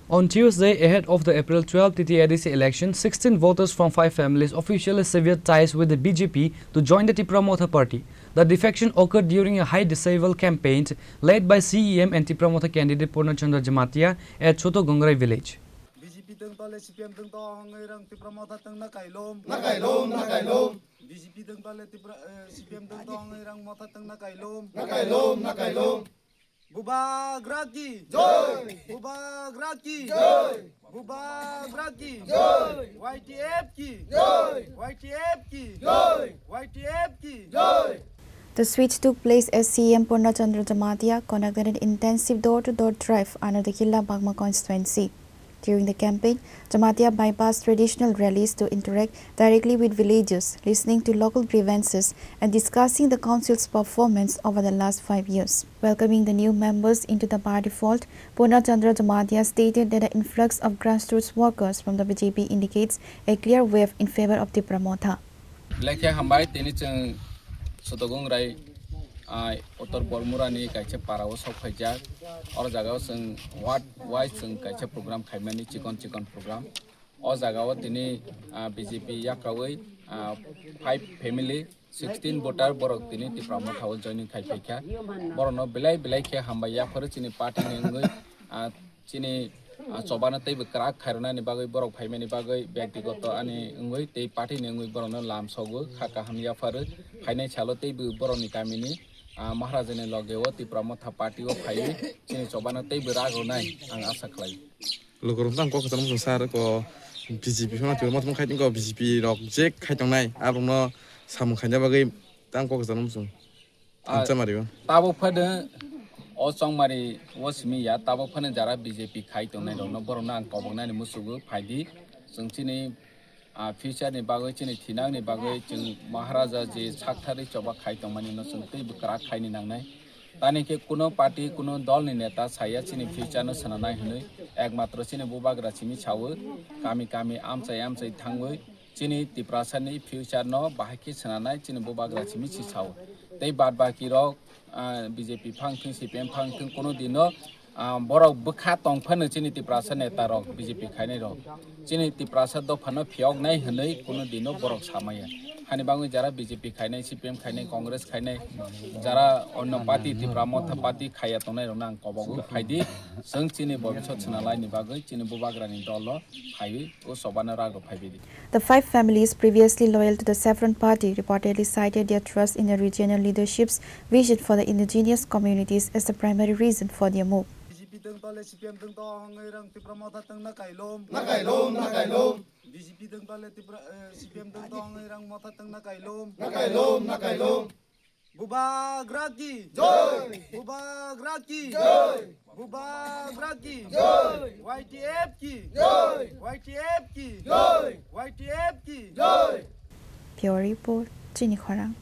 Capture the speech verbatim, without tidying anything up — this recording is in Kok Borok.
On Tuesday, ahead of the April twelve T T A D C election, sixteen voters from five families officially severed ties with the B J P to join the Tipra Motha party. The defection occurred during a high disavowal campaign led by C E M and Tipra Motha candidate Purna Chandra Jamatia at Choto Gongrai village. B J P teng tole C P M teng to hongoi rang Tipra Motha teng na kailom. Na kailom, na kailom. B J P teng tole Tipra, eh, C P M teng to hongoi rang Motha teng na kailom. Na kailom, na kailom. Bubagra ki joi. Bubagra ki joi. Bubagra ki joi. Y T F ki joi. Y T F ki joi. Y T F ki joi. The switch took place as C E M Purna Chandra Jamatia conducted an intensive door-to-door drive under the Killa Bagma constituency. During the campaign, Jamatia bypassed traditional rallies to interact directly with villagers, listening to local grievances, and discussing the council's performance over the last five years. Welcoming the new members into the party fold, Purna Chandra Jamatia stated that the influx of grassroots workers from the B J P indicates a clear wave in favor of Tipra Motha. Lekhe hambai, tini chwng Sotogongrai, ah, Uttor Bormurani kaisa para o sok phaijak. Oro jaga o chwng ward wise chwng kaisa program khaimani, chikon chikon program. O jaga o tini, ah, B J P yakrawi, ah, five family, sixteen voter borok tini Tipra Motha o joining khai phaikha. Borokno belai belai khe hambai yapharo chini party ni wngwi, ah, chini, ah, chobano teibo kwrak khairwnani bagwi borok phaimani bagwi byaktigoto ani wngwi tei party ni wngwi borokno lam sogo kha kaham yapharo phainai salo teibo borokni kamini, ah, Maharajani loge o Tipra Motha party o phaiwi chini chobano teibo rak rwnai ang asa khlai. Lukurok tang kok kwchangma sir ko B J P phano twi motmok khai ko B J P rok je khai tongnai arokno samung khaina bagwi tang kok kwchangma sung. Ah, Chongmari o. Tabuk phano o Chongmari o simi ya, tabuk phano jara B J P khai tongnai rokno borokno ang koboknani musugo phaidi. Chwng chini, ah, future ni bagwi, chini thinangni bagwi chwng Maharaja je sakthari choba khai tongmani no chwng tei bwkrak khaini nangnai. Tani khe kuno party, kuno dol ni neta saya chini future no swnanai hwnwi, ekmatro chini bubagra simi sawo, kami kami amchai amchai thangwi, chini Tiprasa ni future no bahai khe swnanai chini bubagra simi si sao. Tei bad baki rok, ah, B J P phang thung, C P M phang thung, kuno dino, ah, borok bwkha tong phano chini Tiprasa neta rok B J P khainai rok. Chini Tiprasa dopha no phiyok nai hwnwi kuno dino borok samaya. Hani bangwi jara B J P khainai, C P M khainai, Congress khainai, jara onno party, Tipra Motha party khaiya tongnai rok no ang kobogo phaidi. Chwng chini bobisot swnalai ni bagwi chini bubagra ni dol o phaiwi o chobano rak rok phaibai di. The five families previously loyal to the Saffron Party reportedly cited their trust in the regional leadership's vision for the indigenous communities as the primary reason for their move. B J P teng tole C P M teng to hongoi rang Tipra Motha teng na kailom. Na kailom, na kailom. B J P teng tole Tipra, eh, C P M teng to hongoi rang Motha teng na kailom. Na kailom, na kailom. Bubagra ki joi! Bubagra ki joi! Bubagra ki joi! Y T F ki joi! Y T F ki joi! Y T F ki joi! Pure Report, Chini Khorang.